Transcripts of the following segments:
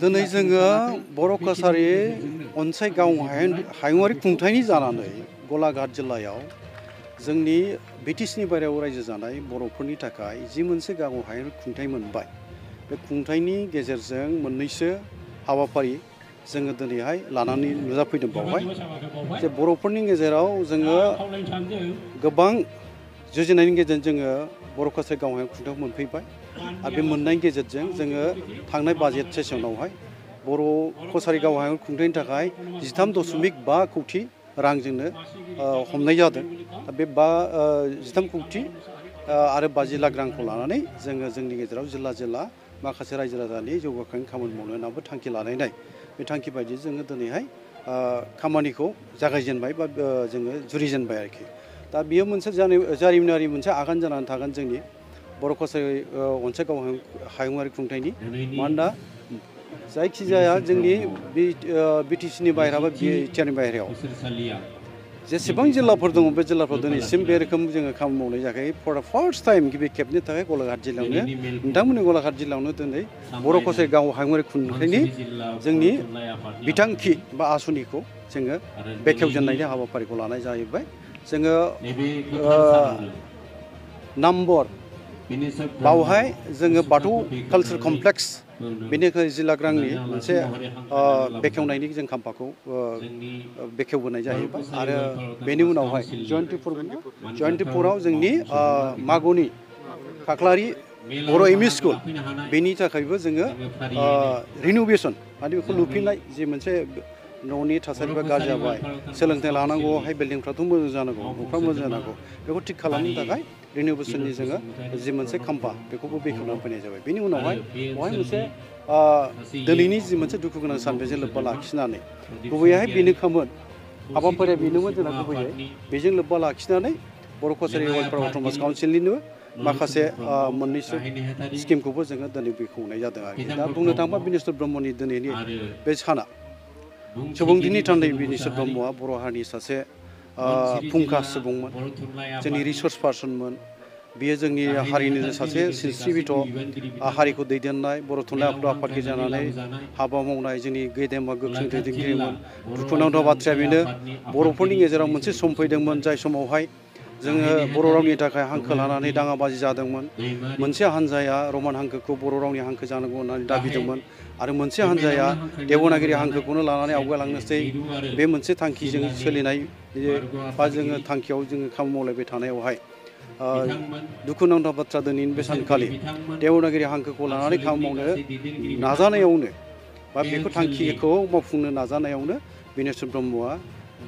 दिनै जोङो बर' कसारी अनसाय गाव हायुङारि खुंथायनि जानानै गलाघाट जिल्लायाव जोंनि बिटिसिनि बायरायाव रायजो जानाय बर'फोरनि थाखाय जि मोनसे गाव हायुङारि खुंथाय मोनबाय बे खुंथायनि गेजेरजों मोननैसो हाबाफारि जोङो दिनैहाय लानानै नुजाफैदों बावहाय जे बर'फोरनि गेजेराव जोङो गोबां जुजिनायनि गेजेरजों जोङो बर' कसारी गाव हायुङारि खुंथायखौ मोनफैबाय आरो बे मोननायनि गेजेरजों जोङो थांनाय बाजेट सेसनावहाय बर' कसारी गाव हायुङारि खुंथायनि थाखाय 13.5 कौटि रां जोंनो हमनाय जादों। बे 13 कौटि आरो 50 लाख रांखौ लानानै जोङो जोंनि गेजेराव जिल्ला माखासे रायजो राजानि जौगाखांनायनि खामानि मावनो होननानैबो थांखि लानायनाय बे थांखि बायदि जोङो दिनैहाय खामानिखौ जागायजेनबाय बा जोङो जुरिजेनबाय आरोखि। दा बियो मोनसे जारिमिनारि मोनसे आगान जानानै थागोन जोंनि बर' कसारी अनसाय गाव हायुङारि खुंथायनि। मानोना जायखिजाया जोंनि बिटिसिनि बाहेरा बा बिटिआरनि बाहेरायाव जेसेबां जिल्लाफोर दङ बे जिल्लाफोराव दिनैसिम बे रोखोम जोङो खामानि मावनाय जायाखै। फर द फार्स्ट टाइम गिबि खेबनि थाखाय गलाघाट जिल्लायावनो नोंथांमोननि गलाघाट जिल्लायावनो दिनै बर' कसारी गाव हायुङारि खुंथायनि जोंनि बिथांखि बा आसनिखौ जोङो बेखेवजेननायनि हाबाफारिखौ लानाय जाहैबाय। जोङो नम्बर बावहाय जोङो बाथौ कालचार कमप्लेक्स बेनिफ्राय जिल्ला ग्रांनि मोनसे बेखेवनायनि जों खाम्फाखौ बेखेवबोनाय जाहैबाय। आरो बेनि उनावहाय जयन्तिपुराव जोंनि मागुनि खाख्लारि बर' एम इ स्कुल बेनि थाखायबो जोङो रिन'भेसन माने बेखौ लुफिननाय जि मोनसे न'नि थासारिफ्रा गाज्रि जाबाय, सोलोंथाइ लानांगौहाय बिल्डिंफ्राथ' मोजां जानांगौ, न'फ्रा मोजां जानांगौ, बेखौ थिग खालामनो थाखाय रिन'भेसननि जोङो जि मोनसे खाम्फा बेखौबो बेखेवनानै फैनाय जाबाय। बेनि उनावहाय बेवहाय मोनसे दिनैनि जि मोनसे दुखु गोनां सान बेजों लोब्बा लाखिनानै गुबैयैहाय बेनोखामोन हाबाफारिया बेनोमोन जोंना गुबैयै बेजों लोब्बा लाखिनानै बर' कसारी वेलफेयार अट'नमास काउन्सिलनिनो माखासे मोननैसो स्किमखौबो जोङो दिनै बेखेवनाय जादों आरोखि। दा बुंनो थाङोबा बिनेस्वर ब्रह्मनि दिनैनि बे साना सुबुंथिनि थान्दै बिनेस्वर ब्रह्मआ बर' हारिनि सासे फुंखा सुबुंमोन, जोंनि रिसर्स पार्सनमोन। बियो जोंनि हारिनिनो सासे सिनस्रि बिथ' हारिखौ दैदेननाय बर' थुनलाइ आफादगिरि जानानै हाबा मावनाय जोंनि गेदेमा गोख्रों दैदेनगिरिमोन। दुखुनांथाव बाथ्राया बेनो बर'फोरनि गेजेराव मोनसे सम फैदोंमोन जाय समावहाय जोङो बर' रावनि थाखाय हांखो लानानै दाङाबाजि जादोंमोन। मोनसे हान्जाया रमान हांखोखौ बर' रावनि हांखो जानांगौ होननानै दाबिदोंमोन आरो मोनसे हान्जाया देवनागिरि हांखोखौनो लानानै आवगायलांनोसै बे मोनसे थांखिजों सोलिनाय बा जोङो थांखियाव जोङो खामानि मावलायबाय थानायावहाय दुखुनांथाव बाथ्रा दिनैनि बे सानखालि देवनागिरि हांखोखौ लानानै खामानि मावनो नाजानायावनो बा बेखौ थांखिखौ मावफुंनो नाजानायावनो बिनेस्वर ब्रह्मआ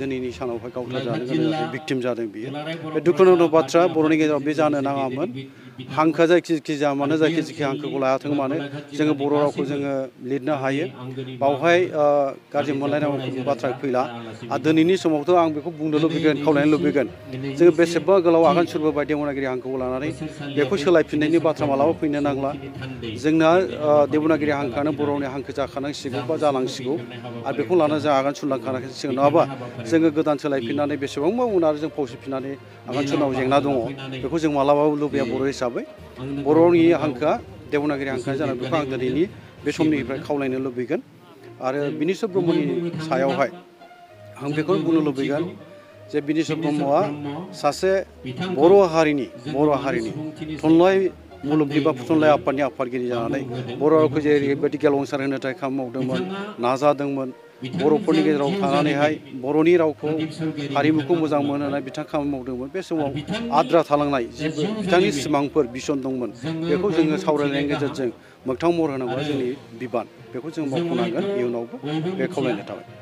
दिनैनि सानावहाय गावथारजानो गोनां जादों, भिक्टिम जादों बियो। बे दुखुनांथाव बाथ्रा बर'नि गेजेराव बे जानो नाङामोन। हांखोआ जायखि जाया मानो जायखि हांखोखौ लायाथों मानो जोङो बर' रावखौ जोङो लिरनो हायो। बावहाय गाज्रि मोनलायनाय बाथ्रा फैला। आरो दिनैनि समावथ' आं बेखौ बुंनो लुबैगोन, खावलायनो लुबैगोन जोङो बेसेबा गोलाव आगान सुरबोबाय देवनागिरि हांखोखौ लानानै बेखौ सोलायफिननायनि बाथ्रा मालाबा फैनो नांला। जोंना देवनागिरि हांखोआनो बर' रावनि हांखो जाखानांसिगौ बा जानांसिगौ आरो बेखौ लानानै जों आगान सुरलांखानांसिगौ। नङाबा जोङो गोदान सोलायफिननानै बेसेबांबा उनाव जों फावसिफिननानै आगान सुरनांगौ जेंना दङ। बेखौ जों मालाबाबो लुबैया बर' हिसाबै। बर' रावनि हांखोआ देवनागिरि हांखोआ जानाय बेखौ आं दिनैनि बे समनिफ्राय खावलायनो लुबैगोन। आरो बिनेस्वर ब्रह्मनि सायावहाय आं बेखौनो बुंनो लुबैगोन जे बिनेस्वर ब्रह्मआ सासे बर' हारिनि थुनलाइ मुलुगनि बा थुनलाइ आफादनि आफादगिरि जानानै बर' रावखौ जेरैबायदि गेवलांसार होनो थाखाय खामानि मावदोंमोन, नाजादोंमोन, बर'फोरनि गेजेराव थानानैहाय बर'नि रावखौ हारिमुखौ मोजां मोनहोनाय बिथाङा खामानि मावदोंमोन। बे समाव आद्रा थालांनाय जि बिथांनि सिमांफोर बिसन दंमोन बेखौ जोङो सावरायनायनि गेजेरजों मोगथां महर होनांगौआ जोंनि बिबान। बेखौ जों मावफुंनांगोन इयुनावबो बे खावलायनाय थाबाय।